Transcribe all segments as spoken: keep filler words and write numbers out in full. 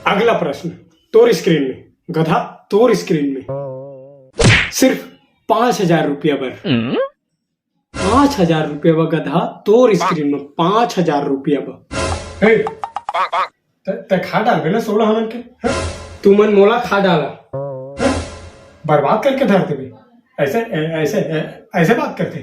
अगला प्रश्न, तोर स्क्रीन में, गधा, तोर स्क्रीन में सिर्फ पांच हजार रुपया बर, पांच हजार रुपया बर गधा, तोर स्क्रीन में पांच हजार रुपया बर। हे, त खा डालबे ना सोलह हमन के, हैं? तुमन मोला खा डाला, हैं? बर्बाद करके धर देबे। ऐसे ऐसे ऐसे बात करते,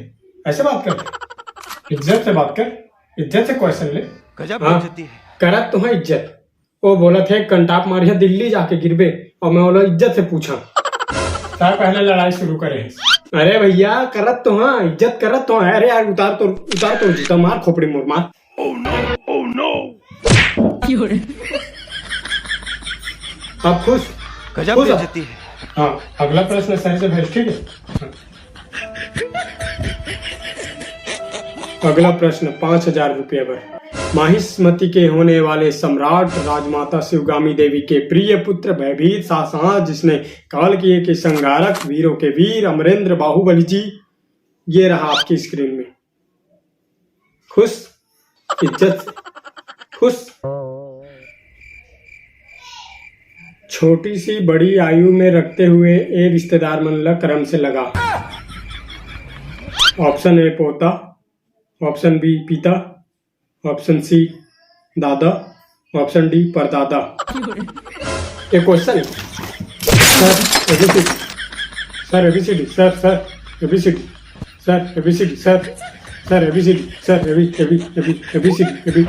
ऐसे बात करते। इज्जत से बात कर, इज्जत से क्वेश्चन ले। गजब हाँ, बेइज्जती है। करत तो है इज्जत। वो बोलत हे कंटाप मारिया दिल्ली जाके गिरबे, और मैं ओला इज्जत से पूछा। सर पहले लड़ाई शुरू करे हे। अरे भैया, करत तो हाँ, इज्जत करत तो हाँ। अरे यार, उतार तो, उतार तो जूता, मार खोपड़ी मोर, मार। Oh no! Oh no! आप खुश? गजब बेइज्जती है। हाँ, अगला प्रश्न सर से भेज, ठीक है? अगला प्रश्न पांच हजार रुपया बर। माहिष्मति के होने वाले सम्राट राजमाता शिवगामी देवी के प्रिय पुत्र भयभीत साहस, जिसने काल किए के संगारक, वीरों के वीर अमरेंद्र बाहुबली जी, ये रहा आपकी स्क्रीन में। खुश? इज्जत से खुश? छोटी सी बड़ी आयु में रखते हुए ए रिश्तेदार मन ला करम से लगा। ऑप्शन ए पोता, ऑप्शन बी पिता, ऑप्शन सी दादा, ऑप्शन डी परदादा। ये क्वेश्चन है। Sir A B C D, sir A B C D, sir, sir A B C D, sir A B C D, sir, sir A B C D, sir A B A B A B A B C D AB.